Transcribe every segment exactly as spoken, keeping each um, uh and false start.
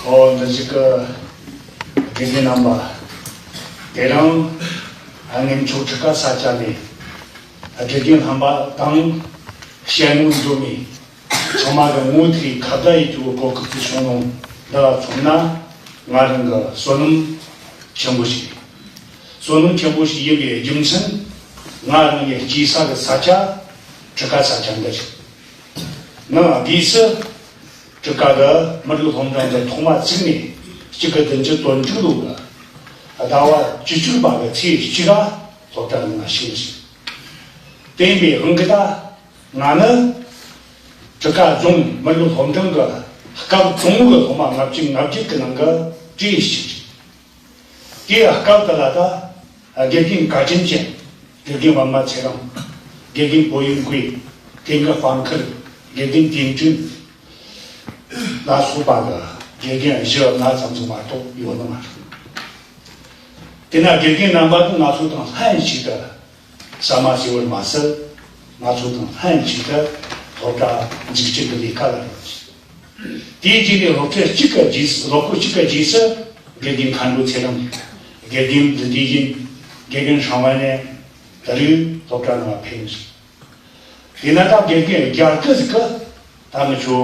ཨོ་འདི་ཞིག་གི་དགེ་རྒན་རྣམ་པ། དེ་རིང་ཨ་ངེད་ཆོ་ཁྲི་ཀ་ས་ཆ་ནས་དགེ་རྒན་རྣམ་པ་དང་ཞལ་ངོ་འཛོམས་ནས་ཚང་མ་གི་ངོ་ཐུག་ཁ་བརྡ་ཡེད་རྒྱུ་གི་གོ་སྐབས་ཤིག་བྱུང་ནོ་འདི་ལ་མཚོན་ན་ང་རང་གི་བསོད་ནམས་ཆེན་པོ་ཞིག་བསོད་ནམས་ཆེན་པོ་ཞིག་ཡིན་པའི་རྒྱུ་མཚན། ང་རང་ཡི་སྐྱེས་ས་གི་ས་ཆ་ཁྲི་ཀ་ས་ཆ་འདི་རེད། ང་དགོས་སུ་ཁྲི་ཀ་གི་མི་རིགས་སློབ་འབྲིང་འདི་ཐོག་མ་བཙུགས་ནས་གཅིག་དགུ་བདུན་ཅུ་དོན་དྲུག་ལོ་གི་ཟླ་བ་བཅུ་གཅིག་པ་གི་ཚེས་གཅིག་ག་སློབ་གྲྭ་ནང་ང་ཞུགས་ཟིན། དེ་ཡིན་པའི་དབང་གིས་ད་ང་ནི་ཁྲི་ཀ་རྫོང་མི་རིགས་སློབ་འབྲིང་གི་སྐབས་དང་པོ་གི་སློབ་མ་ལྔ་བཅུ་ང་བརྒྱད་ཀྱི་ནང་གི་གྲས་ཤིག་རེད། དེའི་སྐབས་དེ་ལ་ད་དགེ་རྒན་བཀའ་དྲིན་ཅན། དགེ་རྒན་པདྨ་ཚེ་རིང་། དགེ་རྒན་པོ་ཡུམ་ཀུའེ། དེ་གི་དཔལ་མཁར། དགེ་རྒན་བསྟན་སྒྲོན་ལ་སོགས་པ་གི་དགེ་རྒན་བཞི་ལྔ་ཙམ་ཟིག་མ་གཏོགས་ཡོད་ནི་མ་རེད། དེ་ན་དགེ་རྒན་རྣམ་པ་ནི་ང་ཚོ་དང་ལྷན་ཅིག་ཏུ་ཟ་མ་ཟོས་པར་མ་ཟད། ང་ཚོ་དང་ལྷན་ཅིག་ཏུ་སློབ་གྲྭ་འཛུགས་སྐྲུན་གྱི་ལས་ཀ་ལ་རོལ། དེའི་རྗེས་ནས་སློབ་ཕྲུག་གཅིག་གི་རྗེས་སུ། སློབ་ཕྲུག་གཅིག་གི་རྗེས་སུ་དགེ་རྒན་མཁའ་འགྲོ་ཚེ་རིང་། དགེ་རྒན་འདི་དུས་ཡིན། དགེ་རྒན་ཧྲང་ཝན་ནས་ད་རེས་སློབ་གྲྭ་ནང་ཕེབས་ཡིན། དེས་ན་ད་དགེ་རྒན་བརྒྱ་དགུ་ཟིག་གི་ད་ང་ཆོ་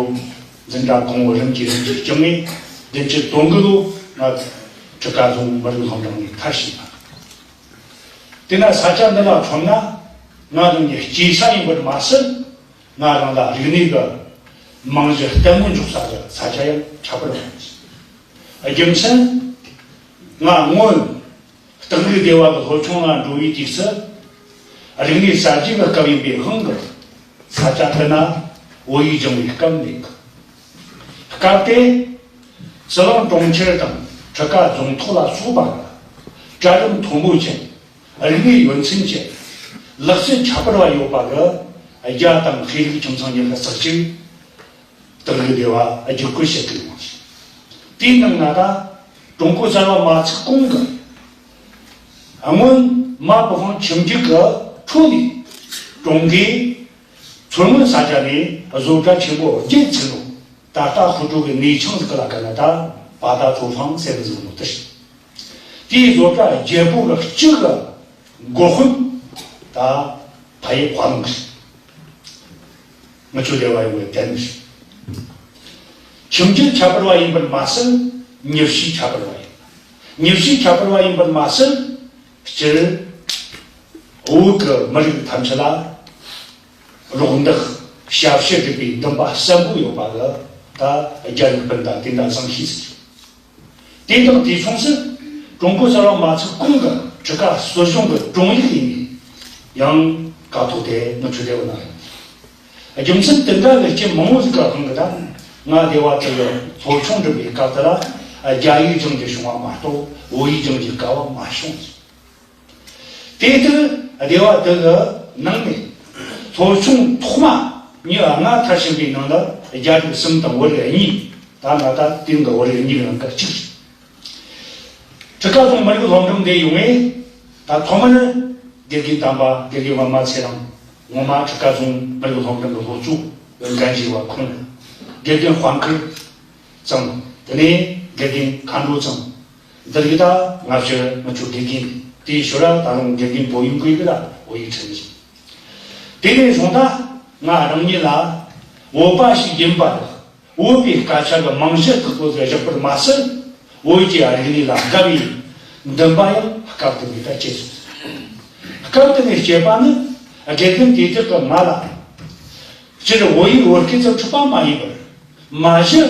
འཛིན་གྲྭ་གོང་བུ་རིམ་གྱིས་རིམ་གྱིས་བསྐྱངས་ནས་བདུན་ཅུ་དོན་དགུ་ལོ་ང་ཁྲི་ཀ་རྫོང་མི་རིགས་སློབ་འབྲིང་ནས་མཐར་ཕྱིན་པ། དེ་ན་ས་ཆ་འདི་ལ་མཚོན་ན་ང་རང་གི་སྐྱེས་ས་ཡིན་པར་མ་ཟད། ང་རང་ལ་རིག་གནས་ཀྱི་རྨང་གཞི་བརྟན་པོ་འཇོག་ས་ཀྱི་ས་ཆ་ཡང་ཁྱད་པར་ཡོད། རྒྱུ་མཚན། ང་སྔོན་སྟག་ལུང་སྡེ་བ་གི་སློབ་ཆུང་ལ་འགྲོ་བའི་དུས་སུ། རིག་གནས་གསར་བརྗེ་གི་སྐབས་ཡིན་པའི་དབང་གིས་ས་ཆ་འདི་ན་བོད་ཡིག་སྦྱང་བའི་སྐབས་མེད། སྐབས་དེ། ཟི་ལིང་གྲོང་ཁྱེར་དང་ཁྲི་ཀ་རྫོང་ཐོག་ལ་སོགས་པ་གྲལ་རིམ་མཐོན་པོ་ཅན། རིག་གནས་ཡོན་ཚད་ཅན། ལག་རྩལ་ཁྱད་པར་བ་ཡོད་པ་གི་རྒྱ་དང་ཤེས་རིག་ཁྱིམ་ཚང་གཉིས་ཀ་ས་ཆ་གཅིག་སྟག་ལུང་སྡེ་བ་བསྒྱུར་བཀོད་བྱེད་དུ་ཡོང་ཞིང་། དེའི་ནང་ན་ད་ཀྲུང་གོ་གསར་བ་མ་ཚུགས་གོང་གི་སྔོན་མ་བུ་ཧང་ཁྱིམ་རྒྱུད་ཀྱི་ཁྲོད་ནས་ཀྲུང་གོའི་མཚོ་སྔོན་ས་ཆ་ནས་བཟོ་གྲྭ་ཆེན་པོ་བརྒྱད་ཚུགས་ནོ། ད་ལྟ་ཧུ་ཀྲུའུ་གི་གནས་ཆུང་ཟིག་ལ་ག་ན་ད་པ་ད་ཚོ་ཧྥང་ཟེར་གི་ཟིག་ནོ་དེ་རེད། དེའི་བཟོ་གྲྭ་བརྒྱད་པོ་གི་གཅིག་གི་འགོ་དཔོན་ད་ཕ་ཡི་དཔའ་ལུང་ཞིག་ང་ཆོ་སྡེ་བ་ཡོད་པའི་དན་ཞིག་ཁྱིམ་རྒྱུད་ཁྱད་པར་བ་ཡིན་པར་མ་ཟད། མྱི་གཤིས་ཁྱད་པར་བ་ཡིན། མྱི་གཤིས་ཁྱད་པར་བ་ཡིན་པར་མ་ཟད། སྤྱིར་བོད་ཀྱི་མི་རིགས་ཐམས་ཅད་ལ་རོགས་འདེགས་ཞབས་ཕྱི་སྒྲུབ་པའི་འདུན་པ་གསལ་པོ་ཡོད་པ་ལ་ད་རྒྱ་རིགས་སྤུན་ཟླ་དེ་འདྲ་བཟང་ཤེས་ཟིག་དེ་དང་དེ་མཚུངས་སུ་ཀྲུང་གོ་གསར་བ་མ་ཚུགས་གོང་གི་ཁྲི་ཀ་སྲིད་གཞུང་གི་དྲུང་ཡིག་ཡིན་ནས་ཡང་ཀ་ཐོག་དེ་ནི་ཆུ་དེ་བ་ན་ཡོད། རྒྱུ་མཚན་དེ་འདྲ་ལས་རྐྱེན་མང་བོ་ཟིག་གི་དབང་གིས་ད་ང་སྡེ་བ་དེ་ལ་སློབ་ཆུང་འགྲིམ་པའི་སྐབས་དེ་ལ་རྒྱ་ཡིག་སྦྱང་རྒྱུ་བྱུང་བ་མ་གཏོགས་བོད་ཡིག་སྦྱང་རྒྱུའི་སྐལ་བ་མ་བྱུང་། དེ་ལྟར་སྡེ་བ་དེ་གི་ནང་ནས་སློབ་ཆུང་ཐོག་མ་ཉི་ཤུ་ལྔ་མཐར་ཕྱིན་པའི་ནང་ལ་རྒྱ་རིགས་གསུམ་དང་བོད་རིགས་གཉིས། ད་ང་ད་དེང་གི་བོད་རིགས་གཉིས་ནང་གི་གཅིག་རེད། ཁྲི་ཀ་རྫོང་མི་རིགས་སློབ་འབྲིང་འདིར་ཡོང་ངས་ད་ཐོག་མར་དགེ་རྒན་དམ་པ་དགེ་རྒན་པདྨ་ཚེ་རིང་། ངོ་མ་ཁྲི་ཀ་རྫོང་མི་རིགས་སློབ་འབྲིང་གི་སློབ་གཙོ་འགན་བཞེས་པ་ཁོང་། དགེ་རྒན་དཔལ་མཁར་ཚང་། དེ་ནས་དགེ་རྒན་མཁའ་འགྲོ་ཚང་། འདི་རིགས་ད་སྔ་ཕྱི་ང་ཆོ་དགེ་རྒན་དེའི་ཞོར་ད་རུང་དགེ་རྒན་པོ་ཡུམ་ཀུའེ་གི་ལ་བོད་ཡིག་ཁྲིད་ནི་ཞིག་དེ་ནས་བཟུང་ད་ང་རང་ཉིད་ལ་བོད་པ་ཞིག་ཡིན་པ་དང་བོད་པའི་སྐད་ཆ་གི་རྨང་གཞི་ཁག་པོ་ཟིག་བཞག་པར་མ་ཟད། བོད་ཀྱི་རིག་གནས་ལ་དགའ་བའི་འདུན་པ་ཡང་སྐབས་དེ་ནས་ད་སྐྱེས་སོང་། སྐབས་དེ་ནས་སྐྱེས་པ་ནི་དགེ་རྒན་དེ་དག་གིས་ང་ལ་སྤྱིར་བོད་ཡིག་བོད་སྐད་ཙམ་ཁྲིད་པ་མ་ཡིན་པར། མ་གཞི་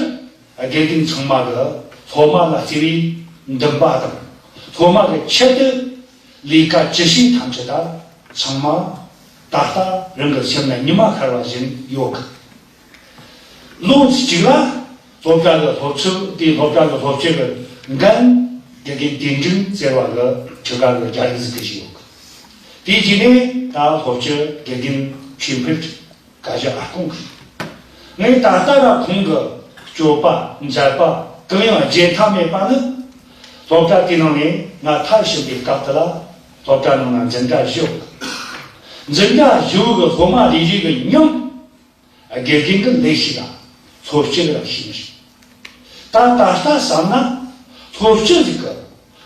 དགེ་རྒན་ཚང་མ་གིས་སློབ་མ་ལ་བརྩེ་བའི་འདུན་པ་དང་། སློབ་མ་གི་ཆེད་དུ་ལས་ཀ་ཅི་བྱེད་ཐམས་ཅད་ད་ཚང་མ་ད་ལྟ་རང་གི་སེམས་ན་ཉི་མ་ཤར་བ་བཞིན་ཡོད་གི། ལོ་གཅིག་ལ་སློབ་གྲྭ་གི་སློབ་ཚན་དེའི་སློབ་གྲྭ་གི་སློབ་སྤྱི་གི་འགན་དགེ་རྒན་དོན་འགྲིག་ཟེར་བ་གི་ཁྲི་ཀ་གི་རྒྱ་རིགས་ཟིག་གིས་བཞེས་ཡོད་གི། དེའི་རྗེས་ནས་ད་སློབ་སྤྱི་དགེ་རྒན་ཆོས་འཕེལ། བཀའ་རྒྱ་ཨ་ཁོང་གིས། ངས་ད་ལྟ་ར་ཁོང་གི་སྤྱོད་པ་མཛད་པ་གང་ཡང་བརྗེད་ཐབས་མེད་པ་ནི། སློབ་གྲྭ་དེའི་ནང་ནས་ང་མཐར་ཕྱིན་པའི་སྐབས་དེ་ལ་སློབ་གྲྭ་ནང་ན་འཛིན་གྲྭ་བཞི་ཡོད། འཛིན་གྲྭ་བཞི་གི་སློབ་མ་རེ་རེ་གི་མིང་དགེ་རྒན་གི་ལས་ཤིག་ལ་སློབ་སྤྱི་གི་ལ་ཤེས་ནི་རེད། ད་ད་ལྟ་བསམ་ན། སློབ་སྤྱི་ཟིག་གི་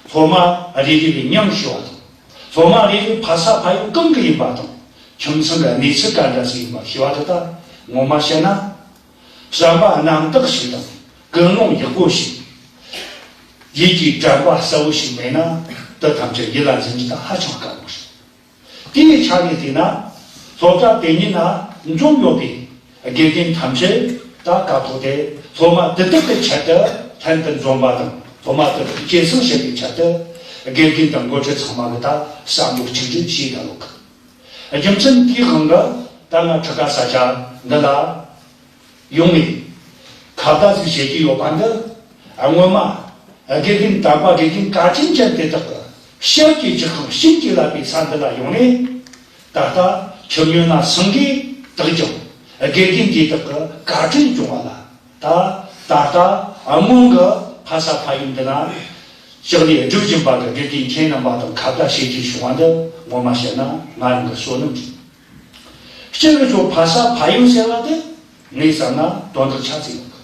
སློབ་མ་རེ་རེ་ལ་མྱིང་ཞུ་བ་དང་། སློབ་མ་རེ་རེ་ཕ་ས་ཕ་ཡུལ་གང་གི་ཡིན་པ་དང་། ཁྱིམ་ཚང་གི་གནས་ཚུལ་ག་འདྲ་ཟིག་ཡིན་པ་ཤེས་པ་དེ་ད་ངོ་མ་བཤད་ན། བསམ་པ་རྣམ་དག་ཞིག་དང་ཀུན་སློང་ཡག་པོ་ཞིག་ཡིད་ཀྱི་དྲན་པ་གསལ་བོ་ཞིག་མེད་ན། དེ་ཐམས་ཅད་ཡིད་ལ་འཛིན་རྒྱུ་ད་ཧ་ཅང་དཀའ་མོ་རེད། དེའི་ཆ་ནས་བལྟས་ན། སློབ་གྲྭ་དེ་ཉིད་ན་འཛོམས་ཡོད་པའི་དགེ་རྒན་ཐམས་ཅད་ད་སྐབས་ཐོག་དེ་སློབ་མ་དེ་དག་གི་ཆེད་དུ་ལྷན་དུ་འཛོམས་པ་དང་། སློབ་མ་དེ་དག་གཅེས་སྲུང་བྱེད་པའི་ཆེད་དུ་དགེ་རྒན་དང་འགོ་ཁྲིད་ཚང་མ་གི་ད་བསམ་བློ་གཅིག་སྒྲིལ་བྱས་ད་ལོག་གི། རྒྱུ་མཚན་དེའི་དབང་གིས་ད་ང་ཁྲི་ཀ་ས་ཆ་འདི་ལ་ཡོང་ནས་ཁ་བརྡ་ཟིག་བྱེད་ཀྱི་ཡོད་པ་འདི། སྔོན་མ་དགེ་རྒན་དམ་པ་དགེ་རྒན་བཀའ་དྲིན་ཅན་དེ་དག་གི་ཞབས་ཀྱིས་ཀྱི་ཁང་བྱིན་གྱིས་བརླབས་པའི་ས་འདི་ལ་ཡོང་ནས། ད་ལྟ་ཁྱིམ་ཡོད་ན་སེང་གེ་དག་ཀྱང་དགེ་རྒན་དེ་དག་གི་བཀའ་དྲིན་བྱུང་བ་ལ། ད་ད་ལྟ་སྔོན་གྱི་ཕ་ས་ཕ་ཡུལ་འདི་ན་ཕྱག་ལས་སྒྲུབ་བཞིན་པ་གི་དགེ་རྒན་ཁྱེད་རྣམ་པ་དང་ཁ་བརྡ་བྱེད་རྒྱུ་བྱུང་བ་འདི། ངོ་མ་བཤད་ན་ང་རང་གི་བསོད་ནམས་རེད། སྤྱིར་ཁྱོད་ཕ་ས་ཕ་ཡུལ་ཟེར་བ་དེ་ངས་བསམ་ན་དོན་དག་ཆ་ཙིག་ཡོད་གི།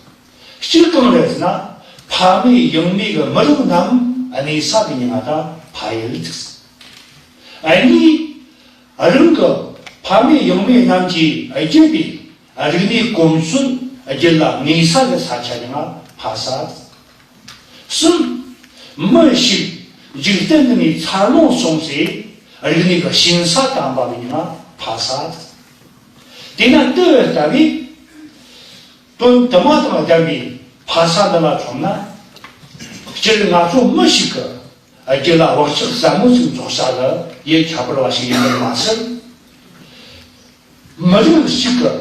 གཅིག་གང་རེད་ཟེར་ན། ཕ་མེས་ཡང་མེས་གི་མི་རབས་རྣམས་གནས་ས་གི་མྱིང་ང་ད་ཕ་ཡུལ་ཟེར། གཉིས། རང་གི་ཕ་མེས་ཡང་མེས་རྣམས་ཀྱིས་བརྒྱུད་པའི་རིག་གནས་གོམས་སྲོལ་བརྒྱུད་ལ་གནས་ས་གི་ས་ཆ་མྱིང་ང་ཕ་ས་ཟེར། གསུམ། མི་ཞིག་འཇིག་རྟེན་འདི་ནས་འཚར་ལོངས་སོང་ཚེ་རིག་གནས་ཀྱི་ཞིང་ས་བརྟན་པ་ཡིན་ན་ཕ་ས། དེས་ན་དེ་ལྟ་བུའི་དོན་དུ་མ་དང་ལྡན་པའི་ཕ་ས་འདི་ལ་མཚོན་ན། སྤྱིར་ང་ཚོ་མི་ཞིག་གི་རྒྱུད་ལ་བག་ཆགས་ཟབ་མོ་ཞིག་འཛུགས་ས་གི་ཡུལ་ཁྱད་པར་བ་ཞིག་ཡིན་པར་མ་ཟད། མི་རིགས་ཤིག་གི་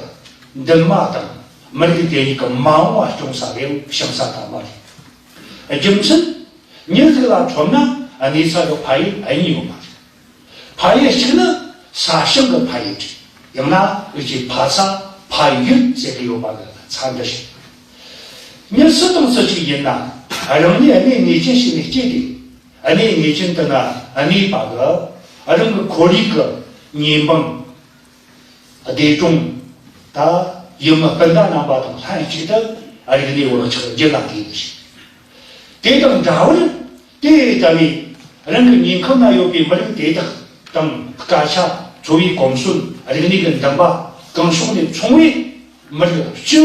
འདུན་མ་དང་མི་རིགས་དེ་ཉིད་ཀྱི་མ་འོངས་པ་སྐྱོང་ས་ལ་ཡང་ཞིང་ས་དམ་པ་རེད། རྒྱུ་མཚན། མྱི་ཟིག་ལ་མཚོན་ན་གནས་ས་གི་ཕ་ཡུལ་གཉིས་ཡོད་མ་རེད། ཕ་ཡུལ་གཅིག་ནི་ས་ཞིང་གི་ཕ་ཡུལ་རེད། ཡང་ན་འུ་ཅག་གིས་ཕ་ས་ཕ་ཡུལ་ཟེར་གི་ཡོད་པ་གི་ཚད་འདི་རེད། མྱི་སུ་དང་སུ་གཅིག་ཡིན་ན་རང་ཉིད་གནས་ངེས་ཅན་ཞིག་ནས་སྐྱེས་ཏེ། གནས་ངེས་ཅན་དེ་ན་གནས་པ་གི་རང་གི་ཁོར་ཡུག་གི་ཉེ་འབངས། སྡེ་གྲོང་། ད་ཡུལ་མི་སྤུན་ཟླ་རྣམ་པ་དང་ལྷན་ཅིག་ཏུ་རིག་གནས་བག་ཆགས་རྒྱུད་ལ་འགོས་པ་རེད། དེ་དང་འདྲ་བར་དེ་ལྟ་བུའི་རང་གི་ཉེ་འཁོར་ན་ཡོད་པའི་མི་རིགས་དེ་དག་དང་སྐད་ཆ། འཚོ་བའི་གོམས་སྲོལ། རིག་གནས་ཀྱི་འདུན་པ། གང་ཕྱོགས་ནས་མཚུངས་པའི་མི་རིགས་སྤྱི་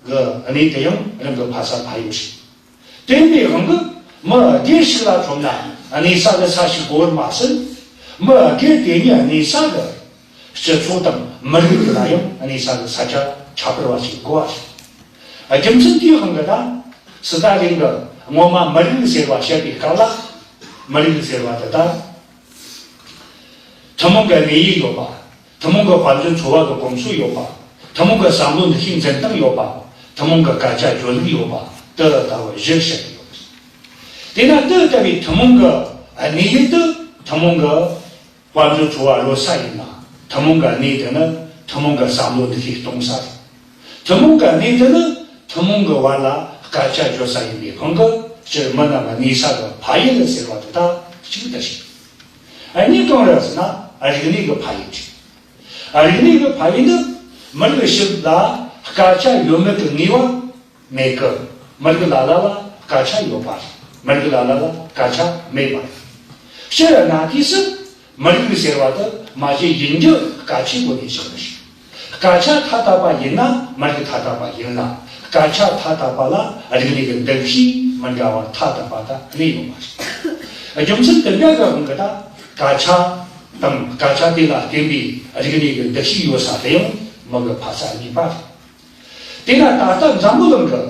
གི་གནས་དེ་ཡང་རང་གི་ཕ་ས་ཕ་ཡུལ་རེད། དེ་འདྲའི་དབང་གིས་མི་སྒེར་ཞིག་ལ་མཚོན་ན་གནས་ས་གི་ས་ཞིག་དགོས་པར་མ་ཟད། མི་སྒེར་དེ་ཉིད་གནས་ས་གི་སྤྱི་ཚོགས་དང་མི་རིགས་ལ་ཡང་གནས་ས་གི་ས་ཆ་ཁྱད་པར་བ་ཞིག་དགོས་པ་རེད། རྒྱུ་མཚན་དེའི་དབང་གིས་ད་སི་ཏཱ་ལིན་གྱིས་སྔོན་མ་མི་རིགས་ཟེར་བ་བཤད་པའི་སྐབས་ལ། མི་རིགས་ཟེར་བ་དེ་ད་ཐུན་མོང་གི་གནས་ཡུལ་ཡོད་པ། ཐུན་མོང་གི་དཔལ་འབྱོར་འཚོ་བ་གི་གོམས་སྲོལ་ཡོད་པ། ཐུན་མོང་གི་བསམ་བློ་འདུ་ཤེས་འཛིན་སྟངས་ཡོད་པ། ཐུན་མོང་གི་སྐད་ཆ་སྤྱོད་ལུགས་ཡོད་པ། དེ་ལྟ་བུ་བཞི་བཤད་ཀྱི་ཡོད། དེས་ན་དེ་ལྟ་བུའི་ཐུན་མོང་གི་གནས་ཡུལ་དེ་ཐུན་མོང་གི་དཔལ་འབྱོར་འཚོ་བ་རོལ་ས་ཡིན་ན། ཐུན་མོང་གི་གནས་དེ་ནི་ཐུན་མོང་གི་བསམ་བློ་འདུ་ཤེས་གཏོང་ས་རེད། ཐུན་མོང་གི་གནས་དེ་ནི་ཐུན་མོང་གི་བར་ལ་སྐད་ཆ་བརྗོད་ས་ཡིན་པའི་དབང་གིས། སྤྱིར་མི་རྣམས་གནས་ས་གི་ཕ་ཡུལ་ཟེར་བ་དེ་ད་གཅིག་ཏུ་བྱེད། གཉིས་གང་རེད་ཟེར་ན། རིག་གནས་ཀྱི་ཕ་ཡུལ་རེད། རིག་གནས་ཀྱི་ཕ་ཡུལ་ནི་མི་རིགས་ཤིག་ལ་སྐད་ཆ་ཡོད་མེད་ཀྱི་ངེས་པ་མེད་ཀི། མི་རིགས་ལ་ལ་ལ་སྐད་ཆ་ཡོད་པ་རེད། མི་རིགས་ལ་ལ་ལ་སྐད་ཆ་མེད་པ་རེད། སྤྱིར་ན་དུས་སུ་མི་རིགས་ཟེར་བ་དེ་མ་གཞི་ཡིན་རྒྱུ་སྐད་ཆའི་སྒོ་ནས་བྱུང་བ་རེད། སྐད་ཆ་ཐ་དད་པ་ཡིན་ན་མི་རིགས་ཐ་དད་པ་ཡིན་ལ། སྐད་ཆ་ཐ་དད་པ་ལ་རིག་གནས་ཀྱི་འདུ་ཤེས་མི་འདྲ་བ་ཐ་དད་པ་ད་གནས་ཡོད་མ་རེད། རྒྱུ་མཚན་དེ་འདྲ་གི་དབང་གིས་ད་སྐད་ཆ་དང་སྐད་ཆ་དེ་ལ་བརྟེན་པའི་རིག་གནས་ཀྱི་འདུ་ཤེས་ཡོད་ས་དེ་ཡང་མི་གི་ཕ་ས་གཉིས་པ་རེད། དེས་ན་ད་ལྟ་འཛམ་བུ་གླིང་གི་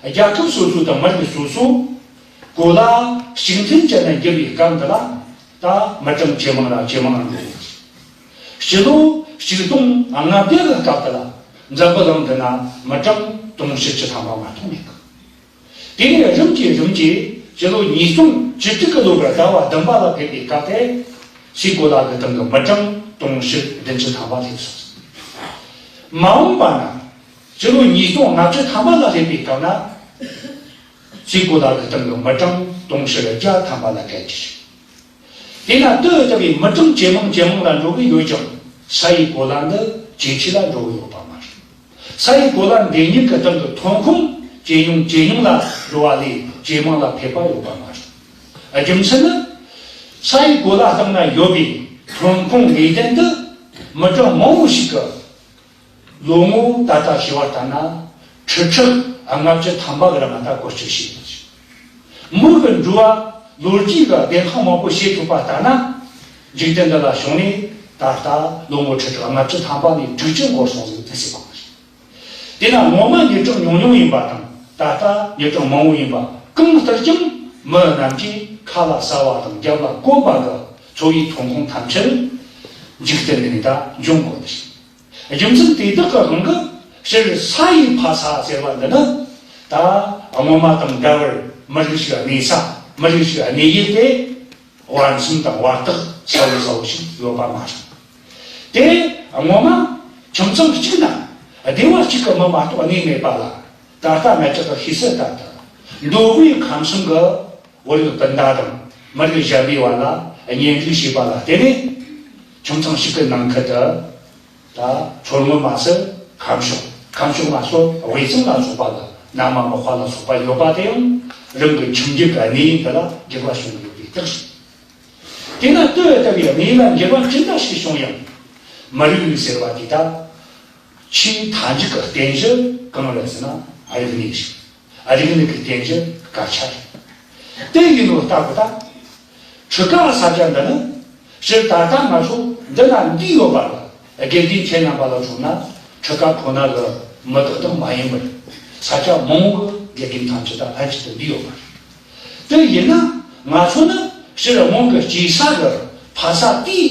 རྒྱལ་ཁབ་སོ་སོ་དང་མི་རིགས་སོ་སོ་གོ་ལ་གཅིག་མཐུན་བྱས་ནས་འགྱུར་བའི་སྐབས་འདི་ལ། ད་མི་གྲངས་ཇེ་མང་ལ་ཇེ་མང་ལ་འགྲོ་གི་ཡོད། སྤྱི་ལོ་ཆིག་སྟོང་ལྔ་བརྒྱ་གི་སྐབས་དེ་ལ་འཛམ་བུ་གླིང་འདི་ན་མི་གྲངས་དུང་ཕྱུར་བཅུ་ཐམ་པ་མ་གཏོགས་མེད་གི། དེ་ནས་རིམ་གྱིས་རིམ་གྱིས་སྤྱི་ལོ་ཉིས་སྟོང་བཅུ་དྲུག་གི་ལོ་གི་ཟླ་བ་བདུན་པ་ལ་ཕེབས་པའི་སྐབས་དེ། སའི་གོ་ལ་གི་སྟེང་གི་མི་གྲངས་དུང་ཕྱུར་བདུན་ཅུ་ཐམ་པ་སླེབས་སོང་། མ་འོངས་པ་ན་སྤྱི་ལོ་ཉིས་སྟོང་ལྔ་བཅུ་ཐམ་པ་ལ་སླེབས་པའི་སྐབས་ན། སའི་གོ་ལ་གི་སྟེང་གི་མི་གྲངས་དུང་ཕྱུར་བརྒྱ་ཐམ་པ་ལ་བརྒལ་གྱི་རེད། དེས་ན་དེ་ལྟ་བུའི་མི་གྲངས་ཇེ་མང་ཇེ་མང་ལ་འགྲོ་གི་ཡོད་ཀྱང་། ས་ཡི་གོ་ལ་འདི་ཇེ་ཆེ་ལ་འགྲོ་གི་ཡོད་པ་མ་རེད། ས་ཡི་གོ་ལ་འདི་ཉིད་ཀྱི་སྟེང་གི་ཐོན་ཁུངས་ ཇེ་ཉུང་ཇེ་ཉུང་ལ་འགྲོ་བ་ལས་ཇེ་མང་ལ་འཕེལ་བ་ཡོད་པ་མ་རེད། རྒྱུ་མཚན་ནི། ས་ཡི་གོ་ལ་སྟེང་ན་ཡོད་པའི་ཐོན་ཁུངས་ལས་ལྡན་དུ་མི་གྲངས་མང་བོ་ཞིག་གི་ལོ་ངོ་ད་ལྟ་ཤེས་པ་ལྟར་ན་ཁྲི་ཕྲག་ལྔ་བཅུ་ཐམ་པ་གི་རིང་ད་བཀོལ་སྤྱོད་བྱས་ཡོད། མི་གི་འགྲོ་བ་ལོ་རྒྱུས་ཀྱི་བདེན་དཔང་མང་པོ་བྱེད་ཐུབ་པ་ལྟར་ན། འཇིག་རྟེན་འདི་ལ་བྱུང་ནས་ད་ལྟ་ལོ་ངོ་ཁྲི་ཕྲག་ལྔ་བཅུ་ཐམ་པ་ནས་དྲུག་ཅུ་འགོར་སོང་ཟིག་ཟེར་བ་རེད། དེས་ན་སྔོན་མ་མི་གྲངས་ཉུང་ཉུང་ཡིན་པ་དང་ད་ལྟ་མི་གྲངས་མང་བོ་ཡིན་པ་གང་ལྟར་ཀྱང་མི་རྣམས་ཀྱིས་ཁ་ལ་ཟ་བ་དང་རྒྱབ་ལ་གོན་པ་གི་འཚོ་བའི་ཐོན་ཁུངས་ཐམས་ཅད་འཇིག་རྟེན་འདི་ནས་ད་འབྱུང་དགོས་ཏེ། རྒྱུ་མཚན་དེ་དག་གི་དབང་གིས་སྤྱིར་ས་ཡི་ཕ་ས་ཟེར་བ་འདི་ནི་ད་སྔོན་མ་དང་འདྲ་བར་མི་རིགས་ཤིག་གནས་ས་མི་རིགས་ཤིག་གནས་ཡུལ་དེ། བར་མཚམས་དང་བར་ཐག་གསལ་བོ་གསལ་བོ་ཞིག་ཡོད་པ་མ་རེད། དེ་སྔོན་མ་ཁྱིམ་ཚང་གཅིག་ན་སྡེ་བ་གཅིག་གི་མི་མ་གཏོགས་གནས་མེད་པ་ལ། ད་ལྟ་ང་ཅག་གི་ཤེས་གསལ་ལྟར་དུ་མདོ་དབུས་ཁམས་གསུམ་གྱི་བོད་རིགས་སྤུན་ཟླ་དང་མི་རིགས་གཞན་པའི་བར་ལ་གཉེན་སྒྲིག་བྱས་པ་ལ་བརྟེན་ནས་ཁྱིམ་ཚང་གཅིག་གི་ནང་ཁུལ་དུ། ད་མཚོ་སྔོན་མ་ཟེར་ཁམས་ཕྱོགས། ཁམས་ཕྱོགས་མ་ཟེར་དབུས་གཙང་ལ་སོགས་པ་ལ་ན་མ་མི་ཧྭ་ལ་སོགས་པ་ཡོད་པ་དེ་ཡང་རང་གི་ཁྱིམ་རྒྱུད་ཀྱི་གནས་ཡུལ་འདི་ལ་འགྱུར་བ་བྱུང་ཡོད་པའི་རྟགས་ཤིག་དེས་ན་ལྟོས་ལྟ་བུའི་གནས་ལ་འགྱུར་བ་ཅི་འདྲ་ཞིག་བྱུང་ཡང་། མི་རིགས་ཟེར་བ་དེ་དག་ཆེས་མཐའ་མཇུག་གི་རྟེན་གཞི་གང་རེད་ཟེར་ན་རིག་གནས་ཤིག་རིག་གནས་ཀྱི་རྟེན་གཞི་སྐད་ཆ་རེད། དེ་ཡིན་ནོ་ལྟ་བུ་དང་། ཁྲི་ཀ་ས་ཆ་འདི་ནི་སྤྱིར་ད་ལྟ་ང་ཚོ་འདི་ན་འདུས་ཡོད་པ་ལ་དགེ་རྒན་ཁྱེད་རྣམ་པ་ལ་མཚོན་ན་ཁྲི་ཀ་ཁོ་ན་ལ་མི་དག་དག་མ་ཡིན་པར་ས་ཆ་མང་བོ་གི་དགེ་རྒན་ཐམས་ཅད་ད་ལྷན་ཅིག་ཏུ་འདུས་ཡོད་པ་རེད། དེ་ཡིན་ན་ང་ཚོ་ནི་སྤྱིར་སྔོན་གྱི་སྐྱེས་ས་གི་ཕ་ས་དེའི་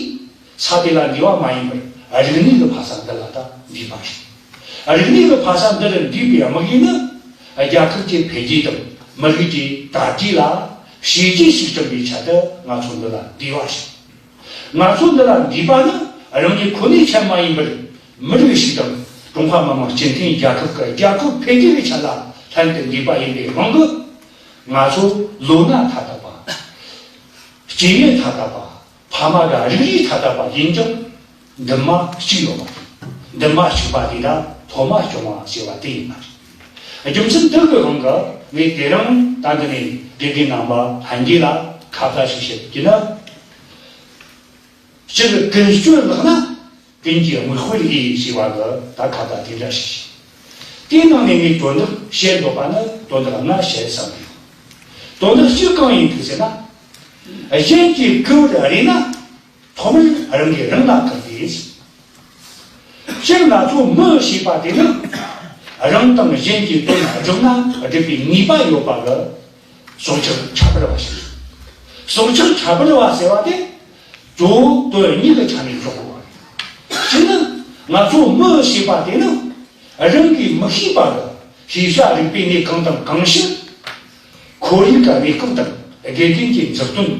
ས་དེ་ལ་འདུས་པ་མ་ཡིན་པར་རིག་གནས་ཀྱི་ཕ་ས་འདི་ལ་ད་འདུས་པ་རེད། རིག་གནས་ཀྱི་ཕ་ས་འདི་ལ་འདུས་པའི་དམིགས་ཡུལ་ནི་རྒྱལ་ཁབ་ཀྱི་འཕེལ་རྒྱས་དང་མི་རིགས་ཀྱི་དར་རྒྱས་ལ་བྱས་རྗེས་ཤིག་བསྐྲུན་པའི་ཆེད་དུ་ང་ཚོ་འདི་ལ་འདུས་པ་རེད། ང་ཚོ་འདི་ལ་འདུས་པ་ནི་རང་ཉིད་ཁོ་ནའི་ཆེད་མ་ཡིན་པར་མི་རིགས་ཤིག་དང་ཀྲུང་ཧྭ་མི་དམངས་སྤྱི་མཐུན་རྒྱལ་ཁབ་ཀྱི་རྒྱལ་ཁབ་འཕེལ་རྒྱས་ཀྱི་ཆེད་ལ་ལྷན་དུ་འདུས་པ་ཡིན་པའི་དབང་གིས། ང་ཚོ་ལོ་ན་ཐ་དད་པ། སྐྱེ་དངོས་ཐ་དད་པ། ཕ་མ་དང་རིགས་རུས་ཐ་དད་པ་ཡིན་ཀྱང་འདུན་མ་གཅིག་ཡོད་པ། འདུན་མ་གཅིག་པ་དེ་དག་ཐོག་མ་སྐྱོང་བ་ཞེས་པ་དེ་ཡིན་པ་རེད། རྒྱུ་མཚན་དེ་གི་དབང་གིས་ངས་དེ་རིང་ད་འདི་ནས་དགེ་རྒན་རྣམ་པ་ལྷན་རྒྱས་ལ་ཁ་བརྡ་ཞིག་བྱེད་ཀྱི་ན། སྤྱིར་ཀུན་སྤྱོད་ལེགས་ན་ཀུན་གྱིས་མིག་དཔེར་བྱེད་ཞེས་པ་གི་ད་ཁ་བརྡ་དེ་འདྲ་ཞིག་བྱས། དེའི་ནང་ནས་ངས་དོན་དག་བཤད་འདོད་པ་ནི་དོན་དག་ལྔ་བཤད་བསམ་ཡོད། དོན་དག་གཅིག་གང་ཡིན་དུས་ཟེར་ན། གཞན་གྱིས་བཀུར་བར་རེ་ན། ཐོག་མར་རང་གིས་རང་ལ་བཀུར་ཏེ། སྤྱིར་ང་ཚོ་མི་ཞེས་པ་དེ་ནི། རང་དང་གཞན་གྱི་དོན་སྒྲུབ་ན་སྒྲུབ་པའི་ནུས་པ་ཡོད་པ་གི་སྲོག་ཆགས་ཁྱད་པར་བ་ཞིག་སྲོག་ཆགས་ཁྱད་པར་བ་ཟེར་བ་དེ། གཙོ་བོ་དོན་གཉིས་ཀྱི་ཆ་ནས་འཇོག་དགོས་པ་རེད། གཅིག་ནི། ང་ཚོ་མི་ཞེས་པ་དེ་ནི། རང་གིས་མི་ཤེས་པ་ལ་ཤེས་བྱ་རིག་པའི་གནས་གང་དང་གང་ཞིག་ཁོར་ཡུག་གི་གནས་སྐབས་དང་དགེ་རྒན་གྱི་མཛུབ་སྟོན།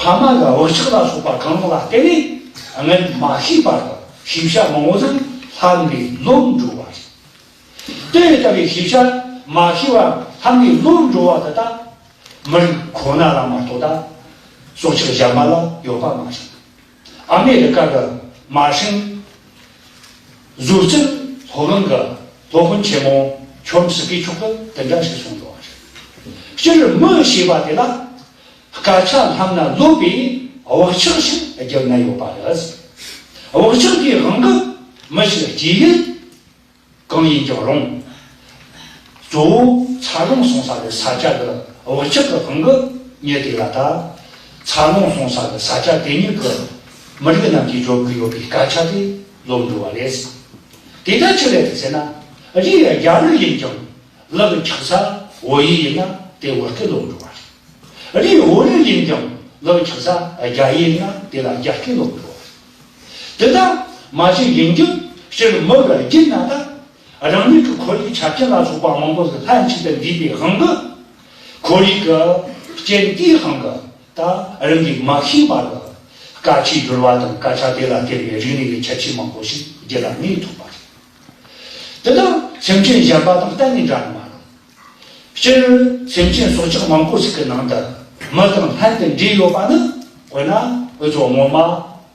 ཕ་མ་གི་བག་ཆགས་ལ་སོགས་པ་གང་རུང་ལ་བརྟེན་ནས་སྔོན་མ་ཤེས་པ་དང་ཤེས་བྱ་མང་བོ་ཟིག་ལྷན་ནས་ལོབས་འགྲོ་བ་རེད། དེ་ལྟ་བུའི་ཤེས་བྱ་མ་ཤེས་པ་ལྷན་ནས་ལོབས་འགྲོ་བ་དེ་དག་མི་རིགས་ཁོ་ན་ལ་མ་གཏོགས་ད་སྲོག་ཆགས་གཞན་པ་ལ་ཡོད་པ་མ་རེད། ཨ་མེ་རི་ཀ་གི་མ་ཧྲིན་བཟོ་རྩལ་སློབ་གླིང་གི་སློབ་དཔོན་ཆེན་མོ་ཁྱོམ་སི་ཀི་མཆོག་གིས་དེ་འདྲ་ཞིག་གསུངས་འདུག་སྤྱིར་མི་ཞེས་པ་དེ་ལ་སྐད་ཆ་ལྷམ་ན་ལོབས་པའི་བག་ཆགས་ཤིག་བརྒྱབ་ན་ཡོད་པ་རེད། བག་ཆགས་དེའི་དབང་གིས་མི་ཞིག་སྐྱེ་ཡུལ། གང་ཡིན་ཀྱང་རུང་། གཙོ་བོ་འཚར་ལོངས་སོང་ས་གི་ས་ཆ་གི་བག་ཆགས་ཀྱི་དབང་གིས་མྱི་དེ་ལ་ད་འཚར་ལོངས་སོང་ས་གི་ས་ཆ་དེ་ཉིད་ཀྱི་མི་རིགས་རྣམས་ཀྱིས་བརྗོད་ཀྱི་ཡོད་པའི་སྐད་ཆ་དེ་ལོབས་འགྲོ་བ་རེད། དེ་ལྟར་ཆི་རེད་ཟེར་ན། རིགས་རྒྱ་རིགས་ཡིན་ཀྱང་ལག་ཆགས་ས་བོད་ཡིག་ཡིན་ན་དེ་བོད་སྐད་ལོབས་འགྲོ་བ་རེད། རིགས་བོད་རིགས་ཡིན་ཀྱང་ལག་ཆགས་ས་རྒྱ་ཡིག་ཡིན་ན་དེ་ལ་རྒྱ་སྐད་ལོབས་འགྲོ་བ་རེད། དེ་ལྟར་མ་ཞིག་ཡིན་རྒྱུ་སྤྱིར་མི་གི་རྒྱུད་ན་ད་རང་ཉིད་ཀྱི་ཁོར་ཡུག་ཆ་རྐྱེན་ལ་སོགས་པ་མང་པོ་ཟིག་ལྷན་ཅིག་ཏུ་འདུས་པའི་དབང་གིས། ཁོར་ཡུག་གི་རྐྱེན་དེའི་དབང་གིས་ད་རང་གིས་མ་ཤེས་པ་གི་སྐད་ཆའི་སྦྱོར་བ་དང་སྐད་ཆ་དེ་ལ་བརྟེན་པའི་རིག་གནས་ཀྱི་ཁྱད་ཆོས་མང་པོ་ཞིག་རྒྱུད་ལ་གནས་ཐུབ་པ་རེད། དེ་དག་སེམས་ཅན་གཞན་པ་དང་གཏན་ནས་འདྲ་ནི་མ་རེད། སྤྱིར་སེམས་ཅན་སྲོག་ཆགས་མང་པོ་ཞིག་གི་ནང་དུ་མི་དང་ལྷན་དུ་འདྲེས་ཡོད་པ་ནི། དཔེར་ན་འུ་ཚོ་ངོ་མ་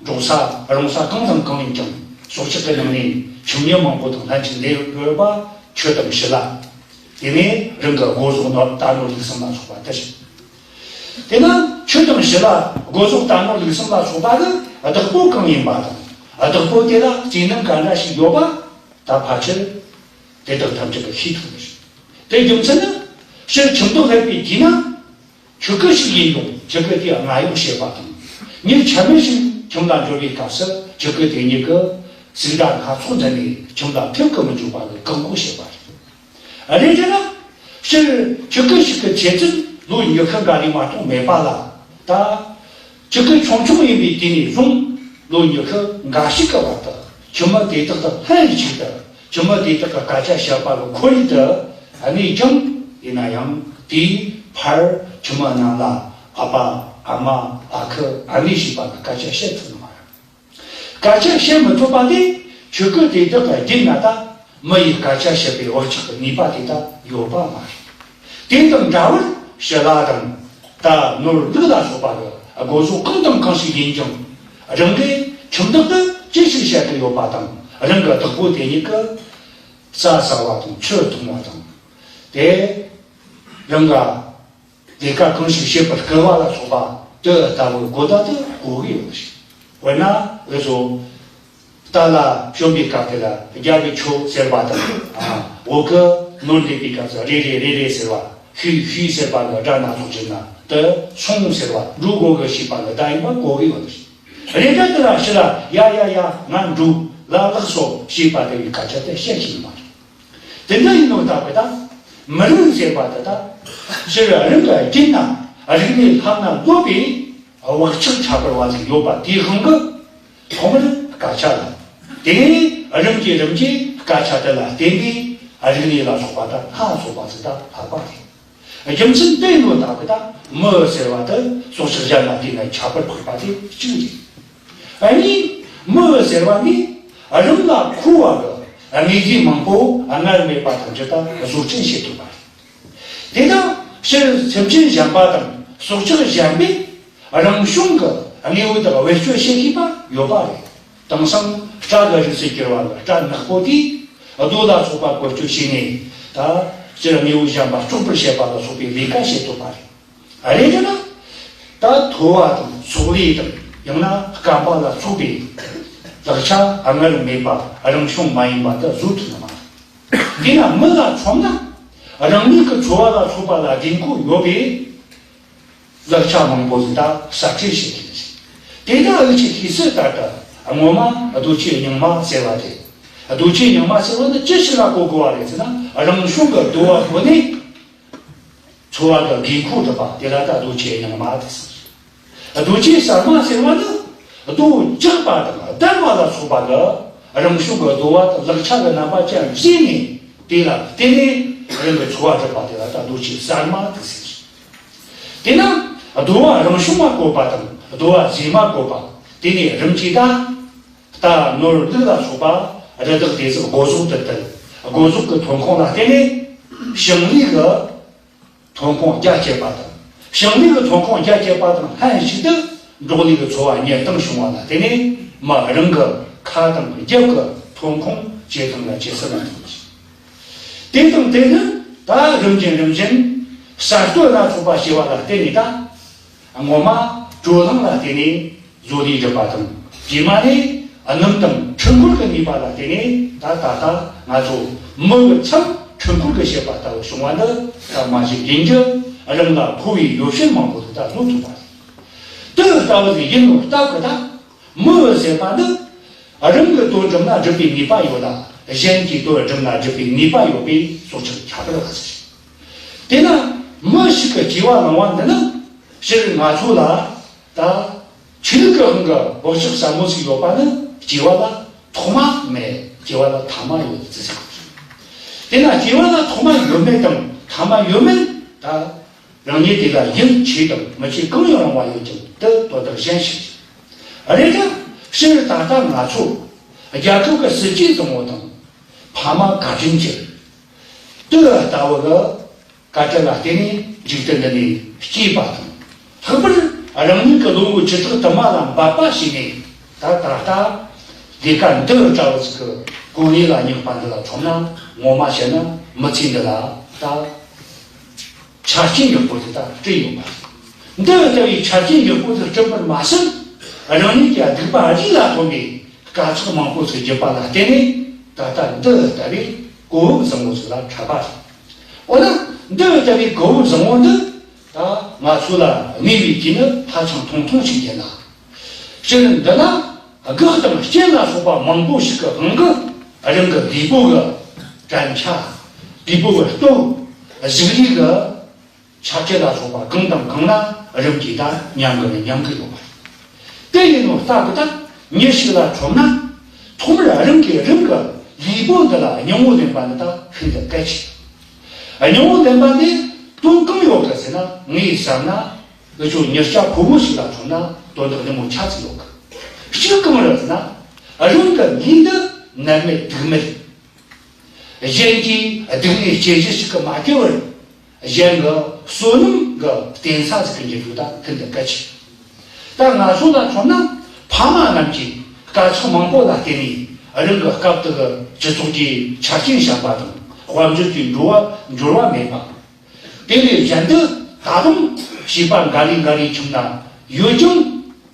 འབྲོག་ས་རོང་ས་གང་དང་གང་ཡིན་ཀྱང་སྲོག་ཆགས་ཀྱི་ནང་ནས་ཁྱིམ་མི་མང་པོ་དང་ལྷན་ཅིག་འདྲེས་ཡོད་པ་ཆུ་དང་ཕྱི་ལ། དེ་ནས་རང་གི་སྒོ་ཟོག་ནོར་རྟ་ནོར་ལུག་གསུམ་ལ་སོགས་པ་དེ་བཞིན། དེ་ན་ཆུ་དང་ཕྱི་ལ་སྒོ་ཟོག་རྟ་ནོར་ལུག་གསུམ་ལ་སོགས་པ་ནི་བདག་པོ་གང་ཡིན་པ་དང་། བདག་པོ་དེ་ལ་བརྩེ་གནང་ག་འདྲ་ཞིག་ཡོད་པ། ད་ཕལ་ཆེར་དེ་དག་ཐམས་ཅད་ཀྱིས་ཤེས་ཐུབ་པ་རེད། དེ་རྒྱུ་མཚན་ནི། སྤྱིར་ཁྱིམ་ཐོག་ལེགས་པའི་དུས་ན། ཆོས་སྐུ་ཞིག་ཡིན་ཡང་ཆོས་སྐུ་དེ་སྔ་གཡེང་བྱེད་པ་དང་། ཉེ་ཆ་མེད་ཞིག་ཁྱིམ་ལ་འབྱོར་བའི་སྐབས་སུ་ཆོས་སྐུ་དེ་ཉིད་ཀྱི་ཟུག་སྒྲ་སྣ་ཚོགས་འཛིན་ནས་ཁྱིམ་ལ་ཐེབས་ཀྱི་མི་འཇུག་པ་ལ་བཀག་འགོག་བྱེད་པ་རེད། རེད་དེ་ན། སྤྱིར་ཆོས་སྐུ་ཞིག་གི་ཆེ་ཚད་ལོ་ཉི་ཤུ་འགའ་ལས་མ་གཏོགས་མེད་པ་ལ། ད་ཆོས་སྐུ་ཆུང་ཆུང་ཡིན་པའི་དུས་ནས་བཟུང་ལོ་ཉི་ཤུ་འགའ་ཞིག་གི་བར་དུ་ཁྱིམ་མི་དེ་དག་དང་ལྷན་ཅིག་ཏུ་ཁྱིམ་མི་དེ་དག་གི་སྐད་ཆ་བཤད་པ་ལ་ཁོར་ཡུག་ཏུ་གནས་ཀྱང་། ཡིན་ན་ཡང་དེའི་ཕར་ཁྱིམ་མི་རྣམས་ལ་ཨ་ཕ་ཨ་མ་ཨ་ཁུ་ཨ་ནེ་ཞེས་པ་ལ་སྐད་ཆ་བཤད་ཐུབ་ནི་མ་རེད། སྐད་ཆ་བཤད་མི་ཐུབ་པ་དེ་ཆོས་སྐུ་དེ་དག་གི་རྒྱུད་ན་ད་མི་ཡི་སྐད་ཆ་བཤད་པའི་བག་ཆགས་ཀྱི་ནུས་པ་དེ་ད་ཡོད་པ་མ་རེད། དེ་དང་འདྲ་བར་ཕྱི་ལ་དང་། རྟ་ནོར་ལུག་ལ་སོགས་པ་གི་སྒོ་ཟོག་གང་དང་གང་ཞིག་ཡིན་ཀྱང་། རང་གིས་ཁྱིམ་བདག་ཏུ་ཅི་ཞིག་བཤད་ཀྱི་ཡོད་པ་དང་། རང་གི་བདག་པོ་དེ་ཉིད་ཀྱིས་ཟ་ཟ་བ་དང་ཆུ་འཐུང་བ་དང་། དེ་རང་ག་ལས་ཀ་གང་ཞིག་བྱེད་པར་སྐུལ་བ་ལ་སོགས་པ་དེ་ལྟ་བུའི་གོ་བརྡ་དེ་གོ་གི་ཡོད་པ་རེད། དཔེར་ན་འུ་ཚོ་རྟ་ལ་བྱོན་པའི་སྐབས་དེ་ལ་རྒྱལ་བའི་ཆོས་ཟེར་བ་དང་། ཨ། འོག་གི་ནོར་འདེབས་པའི་སྐབས་སུ་རེ་རེ་རེ་རེ་ཟེར་བ། ཤུས་ཤུས་ཟེར་བ་ལ་སྒྲ་སྣ་ཚོགས་བྱས་ན་དེ་སོང་ཟེར་བ། འགྲོ་དགོས་གི་ཞེས་པ་ལ་སྒྲ་ཡིན་པ་གོ་གི་ཡོད་པ་རེད། རེ་འགའ་དེ་ལ་ཕྱི་ལ་ཡ་ཡ་ཡ་ང་འགྲོ་ལ་ལགས་སོ་ཞེས་པ་དེ་བའི་སྐད་ཆ་དེ་བཤད་ཤེས་ནི་མ་རེད། དེ་འདྲ་ཡིན་ནོ་ད་གི་ད། མི་རིགས་ཟེར་བ་དེ་ད། སྤྱིར་རང་གི་རྒྱུད་ན་རིག་གནས་ལྷབ་ན་ལོབས་པའི་བག་ཆགས་ཁྱད་པར་བ་ཟིག་ཡོད་པ་དེའི་དབང་གིས། ཐོག་མར་སྐད་ཆ་ལ། དེ་ནས་རིམ་གྱིས་རིམ་གྱིས་སྐད་ཆ་དེ་ལ་བརྟེན་ནས་རིག་གནས་ལ་སོགས་པ་དང་སྣ་ཚོགས་པ་ཟིག་ད་ལྷབ་པ་རེད། རྒྱུ་མཚན་དེ་ཡིན་ནོ་ད་གི་ད་མི་ཟེར་བ་དེ་སྲོག་ཆགས་གཞན་ལ་བལྟས་ན་ཁྱད་པར་འཕགས་པ་དེ་གཅིག་རེད། ཨ་ནི་མི་ཟེར་བ་ནི་རང་ལ་མཁོ་བ་གི་དངོས་རྫས་མང་པོ་སྔར་མེད་པ་དང་འདྲ་ད་བཟོ་སྐྲུན་བྱེད་ཐུབ་པ་རེད། དེ་དག་སྤྱིར་སེམས་ཅན་གཞན་པ་དང་སྲོག་ཆགས་གཞན་པས་རང་བྱུང་གི་དངོས་པོ་དག་བེད་སྤྱོད་བྱེད་ཤེས་པ་ཡོད་པ་རེད། དེང་སང་སྤྲ་གི་རིགས་སུ་གྱུར་བ་ལ་སྤྲ་ནག་པོ་དེས་རྡོ་ལ་སོགས་པ་བཀོལ་སྤྱོད་བྱས་ནས། ད་སྤྱིར་དངོས་པོ་གཞན་པ་བཙོག་པར་བྱེད་པ་ལ་སོགས་པའི་ལས་ཀ་བྱེད་ཐུབ་པ་རེད། རེད་དེ་ན། ད་ཐོ་བ་དང་སོག་ལེ་དང་ཡང་ན་སྐམ་པ་ལ་སོགས་པའི་ལག་ཆ་སྔར་མེད་པ་རང་བྱུང་མ་ཡིན་པ་དེ་བཟོ་ཐུབ་ནི་མ་རེད། དེས་ན་མི་ལ་མཚོན་ན། རང་ཉིད་ཀྱི་འཚོ་བ་ལ་སོགས་པ་ལ་དགོས་མཁོ་ཡོད་པའི་ལག་ཆ་མང་པོ་ཟིག་ད་གསར་སྐྲུན་བྱེད་ཀྱི་རེད། དེ་ད་འུ་ཆོས་ཤེས་གསལ་ལྟར་དུ་སྔོན་མ་རྡོ་ཆས་རྙིང་མ་ཟེར་བ་རེད། རྡོ་ཆས་རྙིང་མ་ཟེར་བ་ནི་ཅི་ཞིག་ལ་གོ་དགོས་པ་རེད་ཟེར་ན། རང་བྱུང་གི་རྡོ་བ་ཐོག་ནས། འཚོ་བ་གི་དགོས་མཁོ་སྒྲུབ་པ་དེ་ལ་ད་རྡོ་ཆས་རྙིང་མ་དེ་ཟེར། རྡོ་ཆས་གསར་མ་ཟེར་བ་ནི་རྡོ་རྒྱག་པ་དང་བརྡར་བ་ལ་སོགས་པ་གི་རང་བྱུང་གི་རྡོ་བ་དང་ལག་ཆ་གི་རྣམ་པ་ཅན་བཟོས་ནས། དེ་ལ་བརྟེན་ནས་རང་གི་འཚོ་བ་སྒྲུབ་པ་དེ་ལ་ད་རྡོ་ཆས་གསར་མ་དེ་ཟེར། དེས་ན་རྡོ་བ་རང་བྱུང་མ་བཀོལ་པ་དང་རྡོ་བ་རྫས་མ་བཀོལ་པ། དེ་ནས་རིམ་གྱིས་ད། རྟ་ནོར་ལུག་ལ་སོགས་པ་རི་དྭགས་དེ་ཚོ་སྒོ་ཟོག་ཏུ་བཏུལ། སྒོ་ཟོག་གི་ཐོན་ཁུངས་ལ་བརྟེན་ནས་ཞིང་ལས་ཀྱི་ཐོན་ཁུངས་རྒྱ་བསྐྱེད་པ་དང་། ཞིང་ལས་ཀྱི་ཐོན་ཁུངས་རྒྱ་བསྐྱེད་པ་དང་ལྷན་ཅིག་ཏུ་འབྲོག་ལས་ཀྱི་འཚོ་བ་གཉེར་སྟངས་བྱུང་བ་ལ་བརྟེན་ནས་མི་རང་གི་ཁ་དང་རྒྱབ་ཀྱི་ཐོན་ཁུངས་ཇེ་ཐང་ལ་ཇེ་ཟབ་ལ་འགྲོ་བ་རེད། དེ་དང་དེ་ནི་ད་རིམ་བཞིན་རིམ་བཞིན་གསར་གཏོད་སྣ་ཚོགས་པ་བྱས་པ་ལ་བརྟེན་ནས་ད། སྔོན་མ་དྲོད་རླངས་ལ་བརྟེན་ནས་བཟོ་ལས་སྒྲུབ་པ་དང་། རྗེས་མ་ནས་སྣུམ་དང་འཕྲུལ་འཁོར་གྱི་ནུས་པ་ལ་བརྟེན་ནས་ད་ད་ལྟ་ང་ཚོ་མི་གི་མཚམས་འཕྲུལ་འཁོར་གྱི་བྱེད་པ་ལྟ་བུ་བྱུང་བ་འདི་ད་མ་གཞི་ཡིན་རྒྱུ་རང་ལ་མཁོ་བའི་ཡོ་བྱད་མང་པོ་དེ་ད་བཟོ་ཐུབ་པ་རེད། དེ་ལྟ་བུ་ཟིག་ཡིན་ནོ་སྟབས་ཀྱིས་ད་མི་ཟེར་བ་འདི་རང་གི་དོན་སྒྲུབ་ན་སྒྲུབ་པའི་ནུས་པ་ཡོད་ལ། གཞན་གྱི་དོན་སྒྲུབ་ན་སྒྲུབ་པའི་ནུས་པ་ཡོད་པའི་སྲོག་ཆགས་ཁྱད་པར་བ་ཟིག་རེད། དེས་ན་མི་ཞིག་གི་སྐྱེ་བ་བླངས་པ་འདི་ནི་སྤྱིར་ང་ཚོ་ལ་ད་ཆོས་ལུགས་ཀྱི་དབང་གིས་བག་ཆགས་ཟབ་མོ་ཞིག་ཡོད་པ་ནི་སྐྱེ་བ་ལ་ཐོག་མ་མེད། སྐྱེ་བ་ལ་ཐ་མ་ཡོད་ཟེར་ཟེར་བ་རེད། དེས་ན་སྐྱེ་བ་ལ་ཐོག་མ་ཡོད་མེད་དང་ཐ་མ་ཡོད་མེད་ད་རང་ཉིད་དེ་ལ་ཡིད་ཆེས་དང་མི་ཆེས་གང་ཡང་རུང་བ་ཡོད་ཀྱང་དེ་དོན་དག་གཞན་ཞིག་རེད། རེད་ཀྱང་སྤྱིར་ད་ལྟ་ང་ཚོ་རྒྱལ་ཁབ་ཀྱི་སྲིད་ཇུས་བཟང་བོ་དང་ཕ་མ་བཀའ་དྲིན་གྱིས་དེ་ལྟ་བུ་གི་བཀའ་དྲིན་ལ་བརྟེན་ནས་འཇིག་རྟེན་འདི་ནས་སྐྱེས་པ་དང་། ལྷག་པར་རང་ཉིད་ཀྱི་ལོ་ངོ་བཅུ་ཕྲག་དུ་མ་ལ་འབད་པ་བྱས་ནས་ད་ད་ལྟ་ལས་ཀ་འདི་འདྲ་བོ་ཞིག་གི་གོ་གནས་ལ་བསྙེགས་པ་འདི་ལ་མཚོན་ན། ངོ་མ་བཤད་ན་མི་ཚེ་འདི་ལ་ ད་ཆ་རྐྱེན་ཡག་པོ་དེ་ད་བསྐྲུན་ཡོད་པ་རེད། འདི་ལྟ་བུའི་ཆ་རྐྱེན་ཡག་པོ་དེ་བསྐྲུན་པར་མ་ཟད། རང་ཉིད་ཀྱི་སྡིག་པ་རིགས་ལ་ཐོན་པའི་དཀའ་ཚེགས་མང་པོ་ཞིག་བརྒྱུད་པ་ལ་བརྟེན་ནས། ད་ལྟ་འདི་ལྟ་བུའི་གོ་བབ་བཟང་བོ་ཞིག་ལ་འཕྲད་པ་རེད། འོ་ན་འདི་ལྟ་བུའི་གོ་བབ་བཟང་བོ་འདི་ད་ང་ཚོ་ལ་དམིགས་པའི་དུས་ནི་ཧ་ཅང་ཐུང་ཐུང་ཞིག་ཡིན་ལ། སྤྱིར་འདི་ན་སྒེག་དང་གཅན་ལ་སོགས་པ་མང་པོ་ཞིག་གི་དབང་གིས་རང་གི་ལུས་པོ་གི་དྲན་ཆ། ལུས་པོ་གི་སྟོབས། གཟུགས་རིས་ཀྱི་ཆ་བཅུ་ལ་སོགས་པ་གང་དང་གང་ལ་རིམ་གྱིས་ད་ཉམས་གི་ནི་ཉམས་གི་ཡོད་པ་རེད། དེ་ཡིན་ནོ་ལྟ་བུ་ད་མྱི་ཞིག་ལ་མཚོན་ན། ཐོག་མར་རང་གིས་རང་གི་ལུས་པོ་འདི་ལ་སྙིང་བོ་ལེན་པ་ནི་ད་ཤིན་ཏུ་གལ་ཆེ། སྙིང་བོ་ལེན་པ་འདི་དོན་གང་ཡོད་གི་ཟེར་ན། ངས་བསམ་ན། འུ་ཆོ་མྱི་སྐྱ་ཕོ་མོ་ཞིག་ལ་མཚོན་ན་དོན་དག་ཉིན་མོ་ཆ་ཙིག་ཡོད་གི། གཅིག་གང་རེད་ཟེར་ན། རང་གི་ལུས་འདི་ནད་མེད་དུག་མེད། གཞན་གྱི་སྡུག་བསྔལ་སྐྱེད་གཞི་ཞིག་གི་མ་སྐྱེ་བར། གཞན་གྱི་བསོད་ནམས་ཀྱི་རྟེན་ས་ཟིག་གི་འགྱུར་རྒྱུ་ད་ཤིན་ཏུ་གལ་ཆེ། ད་ང་ཚོ་ལ་མཚོན་ན། ཕ་མ་རྣམས་ཀྱིས་དཀའ་ཚེགས་མང་པོ་ལ་བརྟེན་ནས། རང་གི་སྐབས་དེ་གི་སྤྱི་ཚོགས་ཀྱི་ཆ་རྐྱེན་ཞན་པ་དང་། དཔལ་འབྱོར་གྱི་འབྱོར་བ་འབྱོར་བ་མེད་པ། དེ་ལས་གཞན་དུ་ད་དུང་བྱིས་པ་འགའ་རེ་འགའ་རེ་ཁྱིམ་ན་ཡོད་ཀྱང་།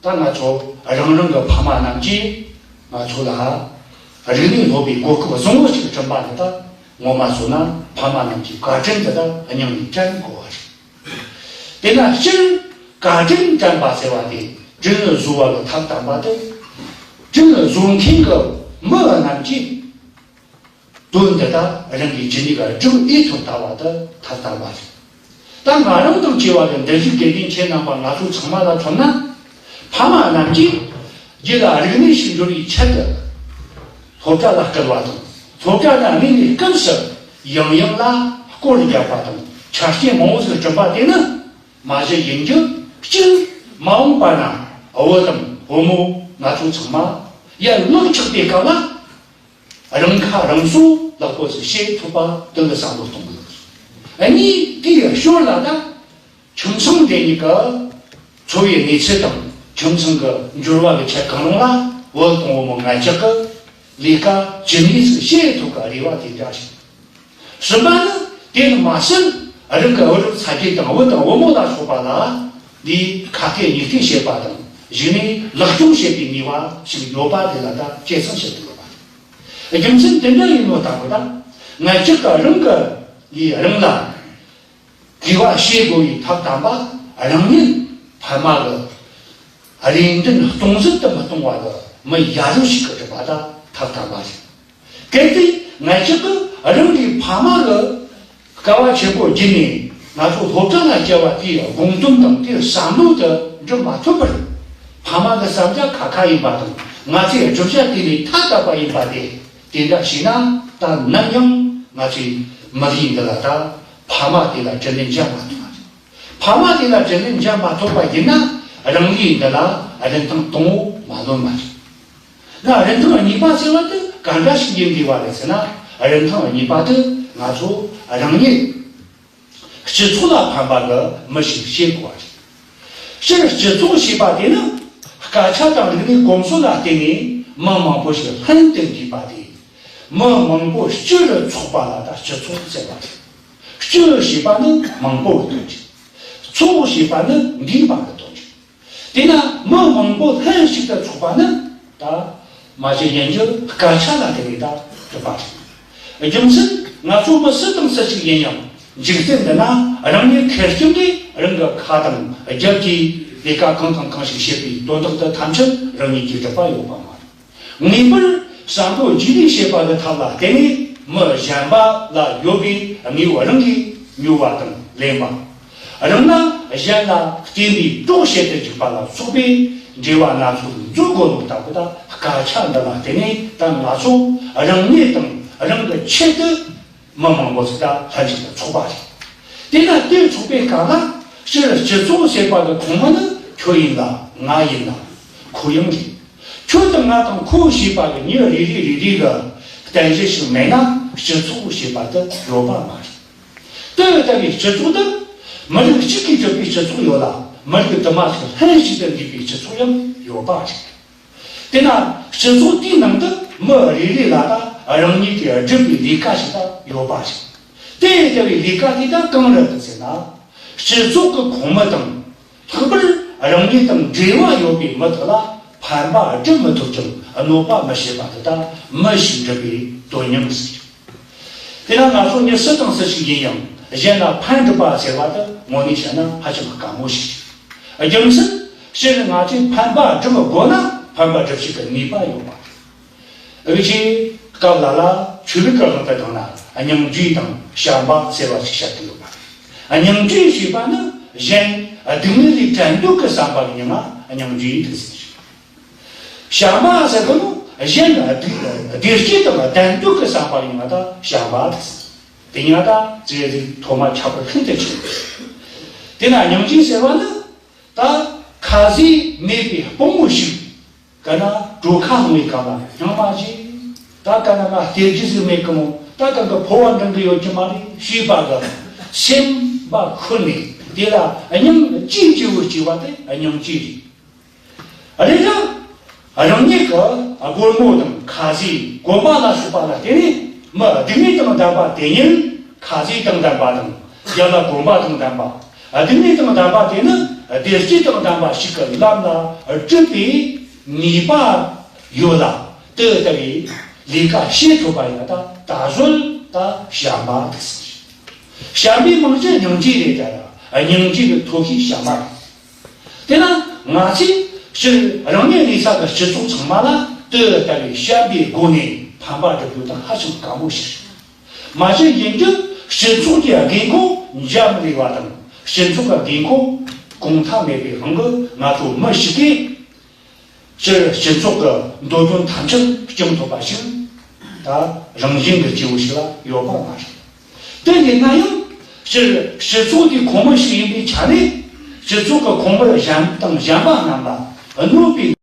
ད་ང་ཚོ་རང་རང་གི་ཕ་མ་རྣམས་ཀྱིས་ང་ཚོ་ལ་རིག་གནས་སློབ་པའི་གོ་སྐབས་བཟང་བོ་ཞིག་བསྐྲུན་པ་ནི་ད་ངོ་མ་སོང་ན་ཕ་མ་རྣམས་ཀྱི་བཀའ་དྲིན་དེ་ད་སྙིང་ནས་དྲན་དགོས་པ་རེད། དེས་ན་སྤྱིར་བཀའ་དྲིན་དྲན་པ་ཟེར་བ་དེ་དྲིན་གཟོ་བ་གི་ཐབས་དམ་པ་དེ། དྲིན་གཟོ་མཁན་གྱི་མི་རྣམས་ཀྱིས། དོན་འདི་དག་རང་གི་ཇི་སྙེད་ཀ་སྒྲུབ་འོས་ཐོབ་ལྟ་བ་དེ་ཐབས་དམ་པ་རེད། ད་ང་རང་དང་བཅས་པ་གི་འདི་བཞིན་དགེ་རྒན་ཁྱེད་རྣམ་པ་ང་ཚོ་ཚང་མ་ལ་མཚོན་ན། ཕ་མ་རྣམས་ཀྱིས་རྒྱུད་ལ་རིག་གནས་ཤིག་འབྱོར་བའི་ཆེད་དུ་སློབ་གྲྭ་ལ་བསྐུལ་བ་དང་། སློབ་གྲྭ་ན་གནས་པའི་སྐབས་སུ་ཡང་ཡང་ལ་སྐོར་རྒྱག་པ་དང་ཆ་རྐྱེན་མང་བོ་ཞིག་བསྐྲུན་པ་དེ་ནི་མ་གཞི་ཡིན་རྒྱུ་གཅིག། མ་འོངས་པ་ན་བུ་དང་བུ་མོ་ང་ཚོ་ཚང་མ་ཡར་ལོག་ཆགས་པའི་སྐབས་ལ། རང་ཁ་རང་གསོ་ལེགས་པོ་ཞིག་བྱེད་ཐུབ་པ་དེ་ལ་བསམ་བློ་གཏོང་དགོས། གཉིས། དེའི་ཞོར་ལ་ད་ཁྱིམ་ཚང་དེ་གཉིས་ཀ་འཚོ་བའི་གནས་ཚུལ་དང་ཁྱིམ་ཚང་གི་འབྱོར་བ་གི་ཆེད་གང་རུང་ལ་བུ་དང་བུ་མོ་ང་ཅག་གི་ལས་ཀ་ཇི་སྙེད་ཞིག་བྱེད་ཐུབ་ཀ་རེ་བ་དེ་འདྲ་ཞིག། གསུམ་པ་ནི་དེ་ནི་མ་ཟད་རང་གི་བུ་རབས་ཚ་རྒྱུད་དང་བུ་དང་བུ་མོ་ལ་སོགས་པ་ལ་འདིའི་ཁ་གཏད་ཉིས་གཏད་བྱེད་པ་དང་གཞི་ནས་ལེགས་སྐྱོང་བྱེད་པའི་ནུས་པ་ཞིག་ཡོད་པ་དེ་ལ་ད་གཅེས་སེམས་བྱེད་དགོས་པ་རེད། རྒྱུ་མཚན་དེ་འདྲ་ཡིན་ནོ་ལྟ་བུ་དང་། ང་ཅག་གི་རང་གི་ལས་རང་ལ་དགེ་བ་བྱེད་དགོས་པའི་ཐབས་དམ་པ་རང་ཉིད་ཕ་མ་གི་རེ་འདུན་སྟོང་ཟད་དུ་མི་གཏོང་བ་གི་མི་ཡ་རབས་ཤིག་གི་སྒྲུབ་པ་ད་ཐབས་དམ་པ་རེད། གལ་ཏེ་ང་ཅག་གི་རང་གི་ཕ་མ་གི་དཀའ་བ་ཆེན་པོ་བརྒྱུད་ནས་ང་ཚོ་སློབ་གྲྭ་ལ་བསྐྱལ་བ་དེའི་དགོངས་དོན་དང་དེའི་བསམ་བློ་དེ་འགྲུབ་མ་ཐུབ་པར། ཕ་མ་གི་བསམ་རྒྱ་ཁ་ཁ་ཡིན་པ་དང་། ང་ཚོའི་བསྒྲུབ་བྱ་དེ་ལས་ཐ་དད་པ་ཡིན་པ་དེ། དེ་འདྲ་བྱས་ན་ད་ནམ་ཡང་ང་ཚོའི་མི་ལུས་འདི་ལ་ད་ཕ་མ་དེ་ལ་དྲིན་ལན་འཇལ་མ་ཐུབ་པ་རེད། ཕ་མ་དེ་ལ་དྲིན་ལན་འཇལ་མ་ཐུབ་པ་ཡིན་ན་རང་ལུས་འདི་ལ་རིན་ཐང་དང་པོ་མ་ལོན་པ་རེད། ན་རིན་ཐང་གཉིས་པ་ཟེར་བ་དེ་ག་འདྲ་ཞིག་ཡིན་དགོས་པ་རེད་ཟེར་ན། རིན་ཐང་གཉིས་པ་དེ་ང་ཚོ་རང་ཉིད་སྤྱི་ཚོགས་ལ་ཕན་པ་གི་མི་ཞིག་བྱེད་དགོས་པ་རེད། སྤྱིར་སྤྱི་ཚོགས་ཞེས་པ་དེ་ནི་སྐད་ཆ་དང་རིག་གནས་གོམས་སྲོལ་ལ་བརྟེན་ནས་མི་མང་པོ་ཞིག་ལྷན་དུ་འདུས་པ་དེ། མི་མང་པོ་སྤྱི་རུ་ཚོགས་པ་ལ་ད་སྤྱི་ཚོགས་ཟེར་བ་རེད། སྤྱི་ཞེས་པ་ནི་མང་པོ་གི་དོན་རེད། ཚོགས་ཞེས་པ་ནི་འདུས་པ་གི་དོན་རེད། དེས་ན་མི་མང་པོ་ལྷན་ཞིག་ཏུ་ཚོགས་པ་ནི་ད་མ་གཞི་ཡིན་རྒྱུ་སྐད་ཆ་ལ་དེ་བས་ད་གྲུབ་པ་རེད། རྒྱུ་མཚན་ང་ཚོ་མི་སུ་དང་སུ་ཞིག་ཡིན་ཡང་འཇིག་རྟེན་འདི་ན་རང་ཉིད་ཁེར་རྐྱང་གིས་རང་གི་ཁ་དང་རྒྱབ་ཀྱིས་ལས་ཀ་གང་དང་གང་ཞིག་བྱེད་པའི་དོན་དག་ཏུ་ཐམས་ཅད་རང་ཉིད་ཀྱིས་སྒྲུབ་པ་ཡོད་པ་མ་རེད། ངེས་པར་བསམ་བློ་རྒྱུས་ལོན་བྱེད་པ་གི་ཐབས་ལ་བརྟེན་ནས་མི་གཞན་པ་ལ་ཡོད་པའི་དངོས་པོ་རང་གིས་ཉོ་བ་དང་ལེན་པ། རང་ལ་གཞན་ལ་བརྟེན་པའི་གྲོགས་བྱེད་དུ་འཇུག་པ་ལ་སོགས་པའི་འབྲེལ་བ་སྣ་ཚོགས་འཛུགས་དགོས་ལུགས་ལྟ་བུ་དང་སྐད་ཆ་འདི་ལ་བརྟེན་ནས་ད་ང་ཚོ་རང་ཉིད་དང་རང་གི་ཆེད་དུ་མི་མང་པོ་ཞིག་ད་ལྷན་ཅིག་ཏུ་ཚོགས་པ་རེད། དེ་ན་དེ་ཚོགས་པའི་སྐབས་ལ་སྤྱིར་སྤྱི་ཚོགས་ཟེར་བ་གི་ཁོངས་མི་ནི་ཁྱོད་ཡིན་ལ་ང་ཡིན་ལ་ཁོ་ཡང་རེད། ཁྱོད་དང་ང་དང་ཁོ་ཞེས་པ་གི་མྱི་རེ་རེ་རེ་རེ་གི་རྟེན་གཞི་ཞིག་མེད་ན་སྤྱི་ཚོགས་ཞེས་པ་དེ་ཡོད་པ་མ་རེད། དེ་ལྟ་བུའི་སྤྱི་ཚོགས་དེ་མི་རིགས་གཅིག་གིས་གྲུབ་པའི་སྤྱི་ཚོགས་ཡོད་ལ། མི་རིགས་དུ་མ་ཞིག་ལྷན་ཅིག་ཏུ་འདུས་པའི་སྤྱི་ཚོགས་ཡང་ཡོད་པ་རེད། དེས་ན་སྤྱི་ཚོགས་དེའི་ནང་དུ་མི་རེ་རེ་ལ་ད་རང་ཉིད་ཀྱིས་བསྒྲུབས་པའི་ལས་ཀ་ཞིག་ད་ཡོད་པ་རེད། དེ་ལྟ་བུའི་ལས་ཀ་དེ་དག་གང་རེད་ཟེར་ན། སྤྱི་ཚོགས་ཀྱི་ཁོངས་མི་དང་། ལྷག་པར་རང་ཉིད་དང་འབྲེལ་བ་ཡོད་པའི་མི་དག་ལ་ཕན་པ་སྒྲུབ་མི་ཐུབ་ཀྱང་གནོད་པ་མི་བྱེད་པ་དེ་དག་མི་ཞིག་འགྲུབ་པའི་དོན་སྙིང་ཟེར། དེས་ན་ང་ཚོ་མྱི་སུ་དང་སུ་ཞིག་ཡིན་ཡང་གཞན་ལ་ཕན་སྒྲུབ་པ་ཟེར་བ་དེ་དངོས་གནས་བཤད་ན་ཧ་ཅང་དཀའ་མོ་ཞིག་རེད། རྒྱུ་མཚན། སྤྱིར་ང་ཚོས་ཕན་པ་སྒྲུབ་དགོས་ན་ཕན་པ་སྒྲུབ་བྱེད་ཀྱི་ནུས་པ་ཡོད་པ་རེད། འུ་ཆོས་སྐབས་ལ་ལ་ཆོས་ལུགས་ཀྱི་དབང་དུ་བཏང་ན་སྙིང་རྗེ་དང་བྱམས་པ་ཟེར་བ་ཞིག་བཤད་ཀྱི་ཡོད་པ་རེད། སྙིང་རྗེ་ཞེས་པ་ནི་གཞན་སྡུག་བསྔལ་ལས་བྲལ་འདོད་ཀྱི་བསམ་པ་གི་མིང་ང་སྙིང་རྗེ་དེ་ཟེར། བྱམས་པ་ཟེར་གོ་ནོ་གཞན་ལ་བདེ་བདེ་སྐྱིད་དང་ལྡན་འདོད་ཀྱི་བསམ་པ་ཡིན་ན་ད་བྱམས་པ་དེ་ཟེར། དེ་ཡིན་ན་ད་ཙི་ཙི་ཐོག་མ་ཁྱད་པར་ཤིན་ཏུ་ཆེ། དེ་ན་སྙིང་རྗེ་ཟེར་བ་ནི་ད་ཁ་ཟས་མེད་པའི་དཔུང་བོ་ཞིག་ག་ན་གྲོད་ཁ་ལངས་པའི་སྐབས་ལ་སྙིང་མ་རྗེ། ད་ག་ན་ང་སྟེར་རྒྱུ་ཟིག་མེད་གི་མོ། ད་ག་གི་ཕོ་བ་འགྲང་གི་ཡོད་ཀྱི་མ་རེད་ཞེས་པ་གི་སེམས་པ་ཁུར་ནས་དེ་ལ་སྙིང་རྗེ་སྐྱེ་བོ་སྐྱེ་བ་དེ་སྙིང་རྗེ་རེད། རེད་ཡ། རང་ཉིད་ཀྱི་སྒོར་མོ་དང་ཁ་ཟས་གོན་པ་ལ་སོགས་པ་ལ་བརྟེན་ནས་མི་སྡུག་བསྔལ་དང་ལྡན་པ་དེ་ཉིད་ཁ་ཟས་དང་ལྡན་པ་དང་། ཡ་ལ་གོན་པ་དང་ལྡན་པ། སྡུག་བསྔལ་དང་ལྡན་པ་དེ་ནི་བདེ་སྐྱིད་དང་ལྡན་པ་ཞིག་གི་ལམ་ལ་སྒྲུབ་པའི་ནུས་པ་ཡོད་ལ། དེ་ལྟ་བུའི་ལས་ཀ་བྱེད་ཐུབ་པ་ཡིན་ན་ད་ད་གཟོད་ད་བྱམས་པ་དེ་ཟེར། བྱམས་པའི་རྨང་གཞི་སྙིང་རྗེ་རེད་ད་ཡ། སྙིང་རྗེ་གི་ཐོག་ཤེས་བྱམས་པ་རེད། དེས་ན་ང་ཚོས་སྤྱིར་རང་ཉིད་གནས་ས་གི་སྤྱི་ཚོགས་ཚང་མ་ལ་དེ་ལྟ་བུའི་བྱམས་པའི་སྒོ་ནས་ཕན་པ་སྒྲུབ་རྒྱུ་དང་ཧ་ཅང་དཀའ་མོ་ཞིག་རེད། མ་གཞི་ཡིན་རྒྱུ་སྤྱི་ཚོགས་ཀྱི་དགོས་མཁོ་འཇམ་རེ་བ་དང་སྤྱི་ཚོགས་ཀྱི་དགོས་མཁོ་གོང་མཐའ་མེད་པའི་དབང་གིས་ང་ཚོ་མི་ཞིག་གིས་སྤྱིར་སྤྱི་ཚོགས་ཀྱི་འདོད་དོན་ཐམས་ཅད་སྐྱོང་ཐུབ་པ་ཞིག་ད་རང་བཞིན་གྱི་སྐྱེ་བོ་ཞིག་ལ་ཡོད་པ་མ་རེད། དེ་ཡིན་ན་ཡང་སྤྱིར་སྤྱི་ཚོགས་དེའི་ཁོངས་མི་ཞིག་ཡིན་པའི་ཆ་ནས་སྤྱི་ཚོགས་ཀྱི་ཁོངས་མི་གཞན་དང་གཞན་པ་རྣམས་ལ་གནོད་པའི་